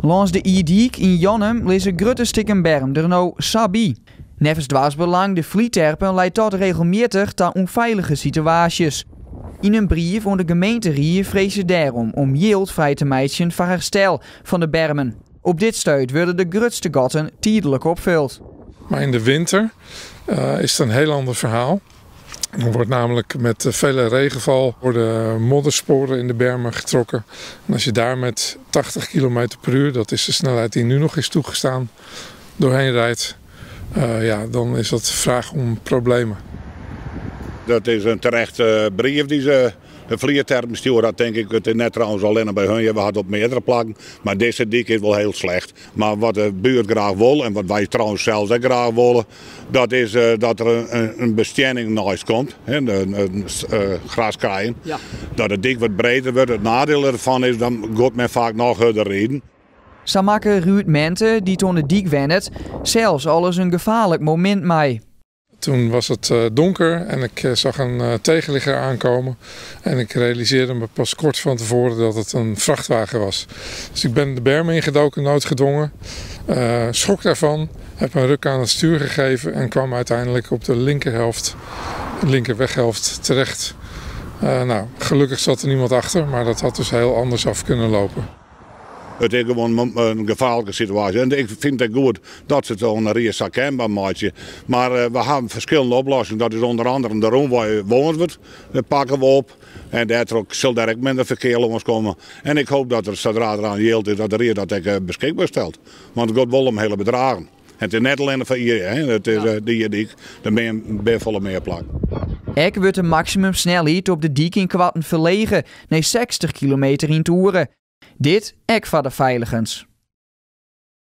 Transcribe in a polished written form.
Lâns de Iedyk yn Jannum lizze grutte stikken berm der no sa by. Neffens doarpsbelang De Vlieterpen leit dat regelmjittich ta ûnfeilige situaasjes. Yn in brief oan de gemeenterie freegje se dêrom om jild frij te meitsjen foar herstel fan de bermen. Op dit stuit wurde de grutste gatten tydlik opfuld. Maar in de winter is het een heel ander verhaal. Dan wordt namelijk met vele regenval worden moddersporen in de bermen getrokken. En als je daar met 80 km per uur, dat is de snelheid die nu nog is toegestaan, doorheen rijdt, ja, dan is dat vraag om problemen. Dat is in terechte brief dy't se de Vlierterpen stjoerd hat, tink ik. It is net trouwens allinne by hun, we ha it op meardere plakken. Mar dizze dyk is wol hiel slecht. Mar wat de buert graach wol en wat wy trouwens sels ek graach wolle, dat is dat der in bestiening neist komt, in graskaaien. Dat de dyk wat breder wurdt. It nadiel derfan is, dan giet men faak noch hurder riden. Sa makke Ruud Mente, dy't oan de dyk wennet, sels alris in gefaarlik momint mei. Toen was het donker en ik zag een tegenligger aankomen. En ik realiseerde me pas kort van tevoren dat het een vrachtwagen was. Dus ik ben de berm ingedoken, noodgedwongen. Schrok daarvan, heb een ruk aan het stuur gegeven en kwam uiteindelijk op de linkerhelft, de linkerweghelft terecht. Nou, gelukkig zat er niemand achter, maar dat had dus heel anders af kunnen lopen. It is gewoan in gefaarlike situaasje. En ik fyn it goed dat se it oan de rie sa kenber meitsje. Mar we hawwe ferskillende oplossingen. Dat is ûnder oare de rûnwei Wânswert, dat pakke we op. En dêrtroch sil dêr ek minder ferkear lâns komme. En ik hoopje dat der sadree't der oan jild is, dat de rie dat ek beskikber stelt. Want it giet wol om hiele bedragen. En it is net allinne foar hjir, hè. It is de Iedyk, der binne folle mear plakken. Ek wurdt de maksimumsnelheid op de dyk ynkoarten ferlege nei 60 kilometer yn 't oere. Dit ek foar de feiligens.